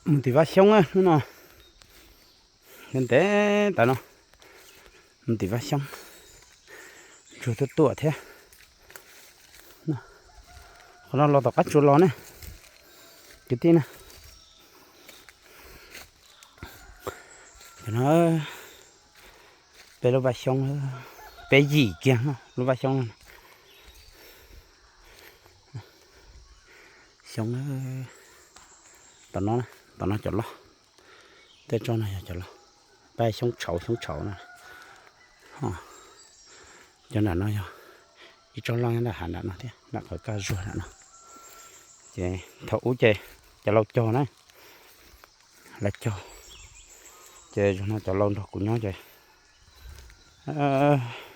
Mus tim Vaj Xyoob hnub no, ntev tas no, mus tim Vaj Xyoob, ntsuag tuaj tuaj thiab. Qhov no los tom qab tsuas los ne, kwv tij na. Cov no peb lub Vaj Xyoob, peb yim kiag lub Vaj Xyoob no. Xyoob, tom no, tom no cov loj, tej tsob no yog cov loj, pab xyoob tshauv xyoob tshauv no. Cov nram no yog ib tsob loj nyob nram hav nram no thiab, nram qhov kaj zuag nram no. Ces thaum ub ces cov laus cog na, lawv cog, ces zaum no cov laus nrog kuv nyob ces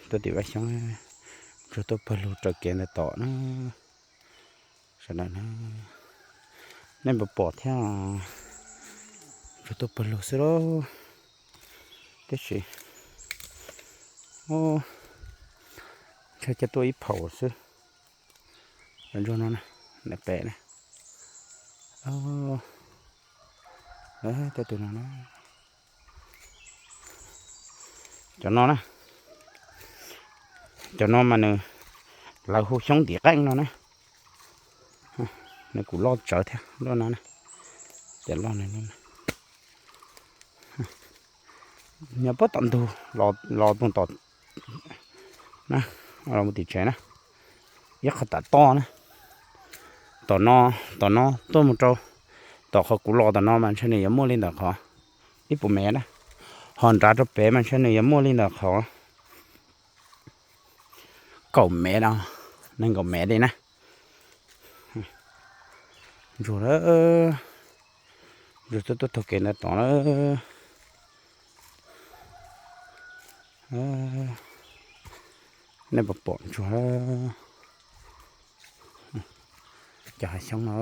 tuaj tim Vaj Xyoob, ntsuag tuaj pawg lug raws kev ntawd tom na. Sawv daws na, nej puas pom thiab, ntsuag tuaj pawg lug xwb lauj. Tiam sis ntshe coj tuaj ib phaum xwb. Cov ntsuag no na, nws pem na, tej tus no na, cov no na, cov no mas nws, lawv hu xyoob ntiv qeej no na. Nws kuj loj tsawv thiab lub no na, ces loj nws lub no. Nyob puag tom ntug los tus tom na, los mus tim tsev na, ib qho tam toj na. Tom no, tom no tuaj mus rau tom qhov kuv los tom no mas ntshe nws yuav muaj li ntawm qhov ib puas mev na, ho nrad rau pem mas ntshe nws yuav muaj li ntawm qhov kaum mev no, nees nkaum mev li na. Ntsuag, ntsuag tuaj tuaj taug kev ntawd tom na. Nej puas pom ntsuag? Cov hav xyoob no,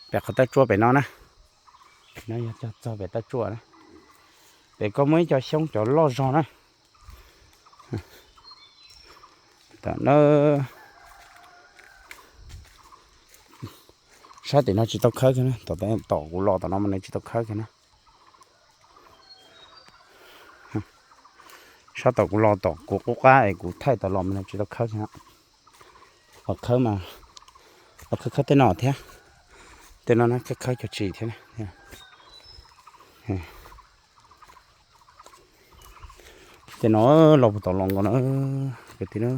pem qhov taj tsuas pem no na, no yog cog txog pem taj tsuas na. Pem koj muaj ib co xyoob cov loj zog na. Tam no sab tim no tsis tau khawb kiag na, tom kuv los tom no mas nws tsis tau khawb kiag na. Sab tom kuv los tom kuv qub qab es kuv thaij tau los mas nws tsis tau khawb kiag. Qhov khawb mas, qhov khawb khawb tej no thiab, tej no na khawb khawb cov tsis thiab. Tej no los puag tom los nkaus na, kwv tij na.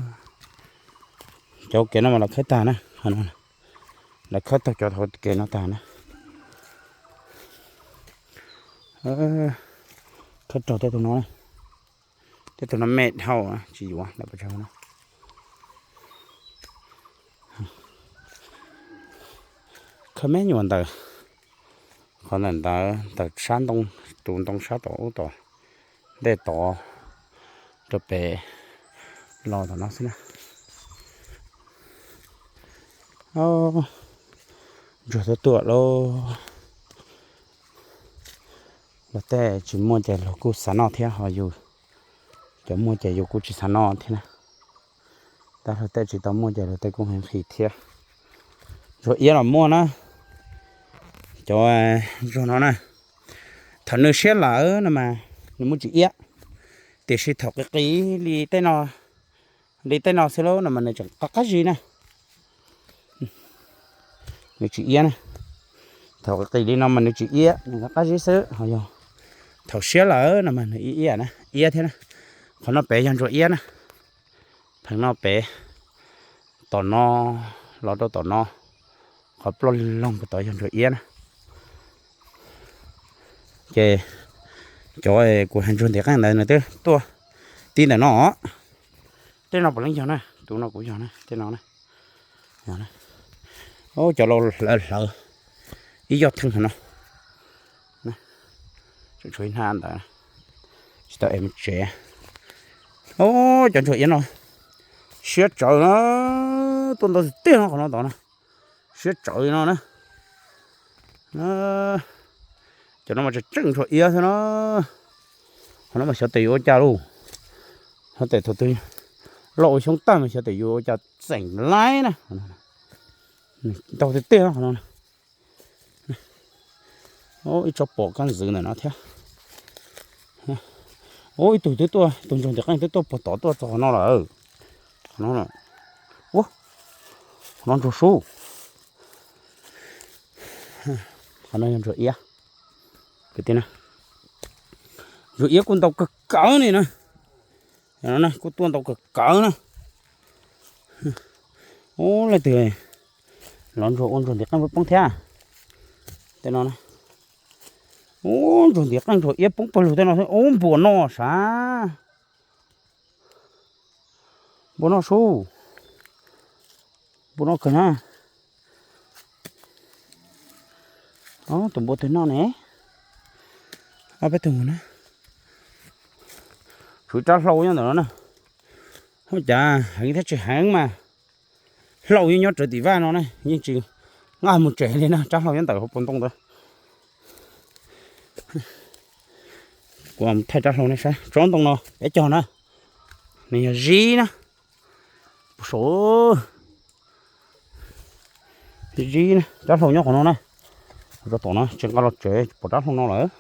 Cov kev no mas lawv khawb tag na, lawv khawb tag cov hauv kev no tag na. Khawb raug tej tus no, tej tus no me dhau tsis yuav lawm pes tsawg no. Khawb me nyuam ntawm qhov ntawm ntawd, ntawm sab ntoo, tus ntoo sab tom ub tom ntej tod rau pem los tom no xwb na. Ntsuag tuaj tuaj lauj. Luag tej tsis muaj ces luag kuj xav noj thiab, ho yus cov muaj ces yus kuj tsis xav noj thiab na. Tab luag tej tsis tau muaj ces luag tej kuj heev nqhis thiab. Ntsuag iab los muaj na, cov ntsuag no na, thaum nws siab lawm no mas nws muaj tsis iab, tiam sis thaum qis qis li tej no, li tej no xwb lauj no mas nws tseem qab qab zib na. Nws tsis iab na. Thaum qis qis li no mas nws tsis iab, nws qab qab zib xwb, ho yog thaum siab lawm no mas nws iab iab na, iab thiab na. Qhov no pem yog ntsuag iab na. Pheem no pem, tom no los rau tom no, qhov ploj loog puag tod yog ntsuag iab na. Ces cov kuv hais ntsuag ntiv qeej ntawd nws twb tuaj tib ntawm no. Tej no puav leej yog na, tus no kuv yog na, tej no na. Cov laus hlawv hlawv ib yoj theej hauv no. Tshuav ib hnab ntawd tsis tau es mus tsev. Cov ntsuag iab no siab tsawv na, tuaj ntau tiag tiag no qhov no tod na. Siab tsawv li no na. Cov no mas tseem tseem ntsuag iab xwb na. Qhov no mas xyov tes yuav ua cas lauj. Xyov tes thaum twg loj ua xyoob tag mas xyov tes yuav ua cas txeem laib na. Ntau tiag tiag qhov no. Ib tsob pom kab ntxwv ntawm no thiab. Ub, ib tug twb tuaj, tus ntsuag ntim qeej twb tuaj puag tod tuaj txog qhov no lawm. Qhov no, ua, qhov no ntsuag sub. Qhov no yog ntsuag iab. Kwv tij na, ntsuag iab kuj ntau kawg kawg li na. No na kuj tuaj ntau kawg kawg na. Ub, leej twg los ntsuag ua ntsuag ntim qeej poob poob thiab. Tej no na. Ub, ntsuag ntim qeej ntsuag iab poob pawg lug tej no. Ub, npua no sav. Npua no sub. Npua no kawg na. Tus npua twg no ne? Ob peb tug na. Tshuav rab hlau nyob ntawm no na. Ua cas heev thiab tsis heev mas hlau yeej nyob rawv tim vaj no na, yeej tsis nqa mus tsev li na, rab hlau nyob ntawm hauv paus ntoo ntawd. Kuv thaij rab hlau nej saib, tsob ntoo no peb cog na, nws yog zib na, puag saum zib na, rab hlau nyob qhov no na. Rau tom no tsis nqa los tsev, pom rab hlau no lawm.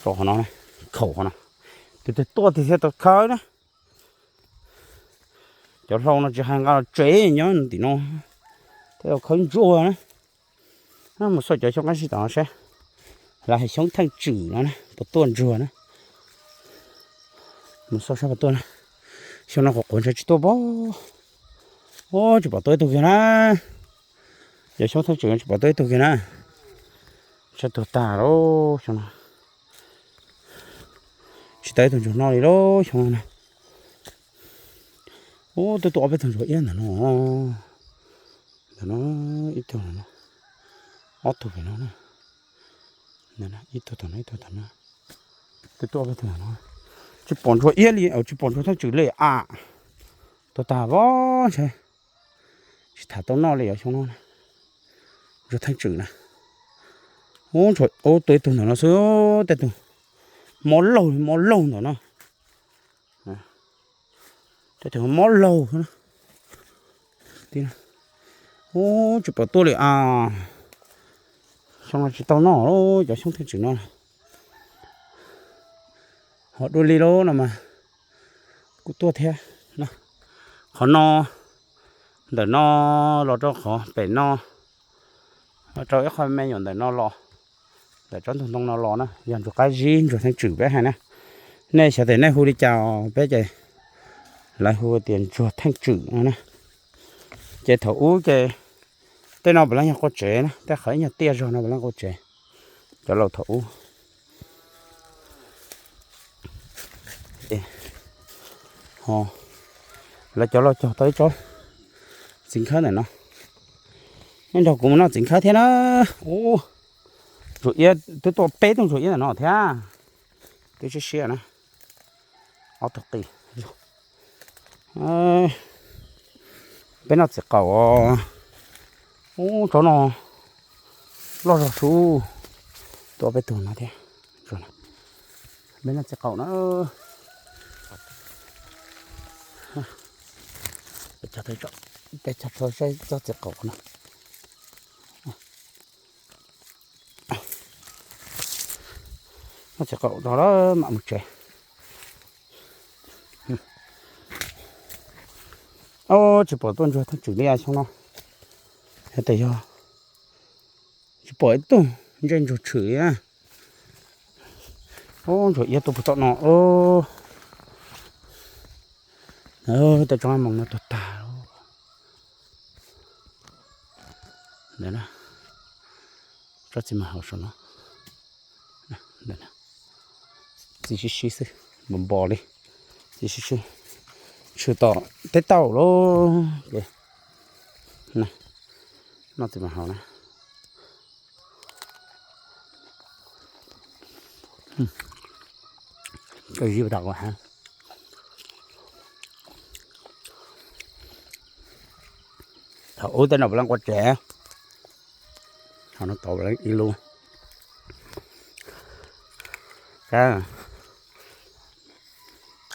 Rau qhov no, khaum qhov no, tus twg tuaj tig thiaj tau khawb na. Cov hlau no tsis hais nqa los tsev nyob tim no, thiaj tau khawb ntsuag na. Mus xauj cov xyoob qab zib tom no saib, lawv hais xyoob theej tswm no na, puas tuaj ntsuag na. Mus xauj saib puas tuaj na. Xyoo no quav quav ntshe tsis tuaj pob. Ub, tsis pom tuaj ib tug kiag na. Cov xyoob theej tswm no tsis pom tuaj ib tug kiag na. Tshaj tuag tag lauj xyoo no. Tsis tau ib tug ntsuag noj li lauj xyoo no na. Ub, twb tuaj ob peb tug ntsuag iab ntawm no. Ntawm no ib tug, ob tug pem no na. Ib tug tom no, ib tug tom no. Twb tuaj ob peb tug no. Tsis pom ntsuag iab li, tsis pom ntsuag theej tswm li a. Tuag tag vab ntshe. Tsis tham tau noj li os xyoo no. Ntsuag theej tswm na. Ub, ntsuag, ub, tuaj ib tug ntawm no xwb, tej tug mob laug mob laug ntawm no. Tej tug mob laug xwb na. Ub, tsis pom tuaj li a. Xyoo no tsis tau noj lauj cov xyoob theej tswm no. Ho dua li lauj no mas kuj tuaj thiab. Qhov no, ntawm no los rau qhov pem no, rau ib qho me nyuam ntawm no los, ntawm tsob ntug ntoo no los na, yog ntsuag qab zib ntsuag theej tswm peb hais na. Nej xyov tias nej hu li cas, peb ces lawv hu tias ntsuag theej tswm no na. Ces thaum ub ces tej no puav leej yog qua tsev na, tej qhov ib nyuag tiaj zog no puav leej qua tsev. Cov laus thaum ub, lawv cov laus cog tau ib tsob txiv nkhawb ntawm no. Nej nrog kuv mus noj txiv nkhawb thiab na. Ub, ntsuag iab twb tuaj peb tug ntsuag iab ntawm no thiab. Twb siab siab na. Ob tug qis. Peb noj txiv qaum. Ub, tsob no loj zog sub. Tuaj peb tug no thiab. Peb noj txiv qaum na. Peb tso saib tsob txiv qaum no. Noj txiv qaum no lawm mam mus tsev. Ob, tsis pom tuaj ntsuag theej tswm li xyoo no. Yog tias yog tsis pom ib tug ntsej ntsuag tshwm li na. Ob, ntsuag iab tuaj puag tom no. Tej tsob moos no tuag tag. Ntawm no, tsob txiv mas hauv saum no. Txiv sib sib xwb, npos npos li. Txiv sib sib, tshwm tom teb tauj lauj. Noj txiv mas hauv na. Zib tas kuv heev. Thaum ub tej no puav leej qua tsev, thaum no tod puav leej ib lub.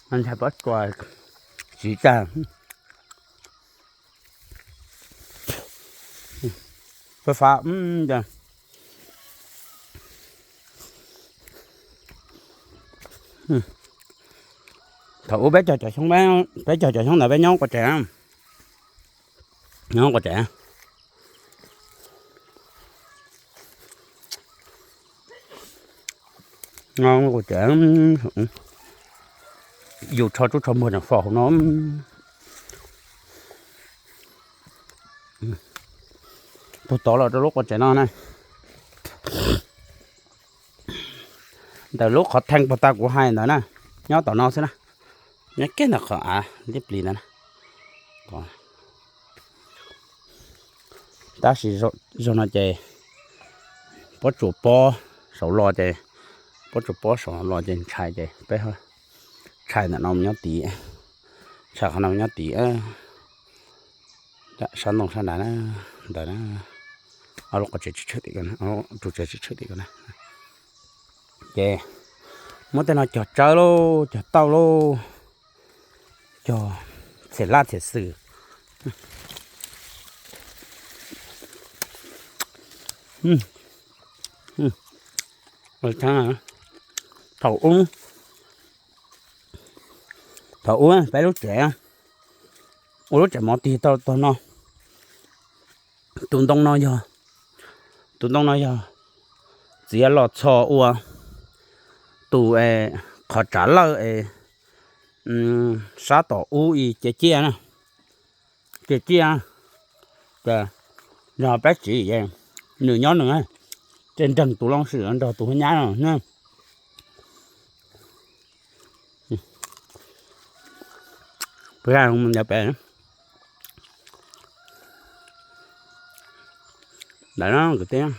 Ntshai pob tsuas tsiv tsag. Fab fab, Thaum ub peb cog cov xyoob, peb cog cov xyoob ntawd peb nyob qua tsev, nyob qua tsev, qua tsev, yus tsho tsub tsho muag tseem fo hauv no. Tus tod los rau lub qua tsev no na. Ntawm lub qhov thee puag ta kuv hais ntawd na, nyob tom no xwb na, nyob kiag ntawm qhov av liab plis ntawd na. Tab sis zaum no ces pob tsuas pob saud los ces, pob tsuas pob saud los ces ntshai ces peb tshai ntawm no mus nyob tid, tshai qhov no mus nyob tid. Sab ntoo sab nrad na, ntawd na, ob lub qhov tsev tshwm tim ko, tus tsev tshwm tim ko na. Ces muab tej no cog tsawb lauj, cog tauj lauj, cog txhiam laj txhiam xwm. Thaum ub, thaum ub peb lub tsev, ua lub tsev mov tig tau tog no. Tus ntoo no yog, tus ntoo no yog txiav los txhos ua tus qhov tsav lawj es sab tom ub ib ce ciaj na, ce ciaj. Ces yog peb txiv, nws nyob nws, ces nreeg tus loj sim nrog tus hub nyab no. Ntawd na kwv tij,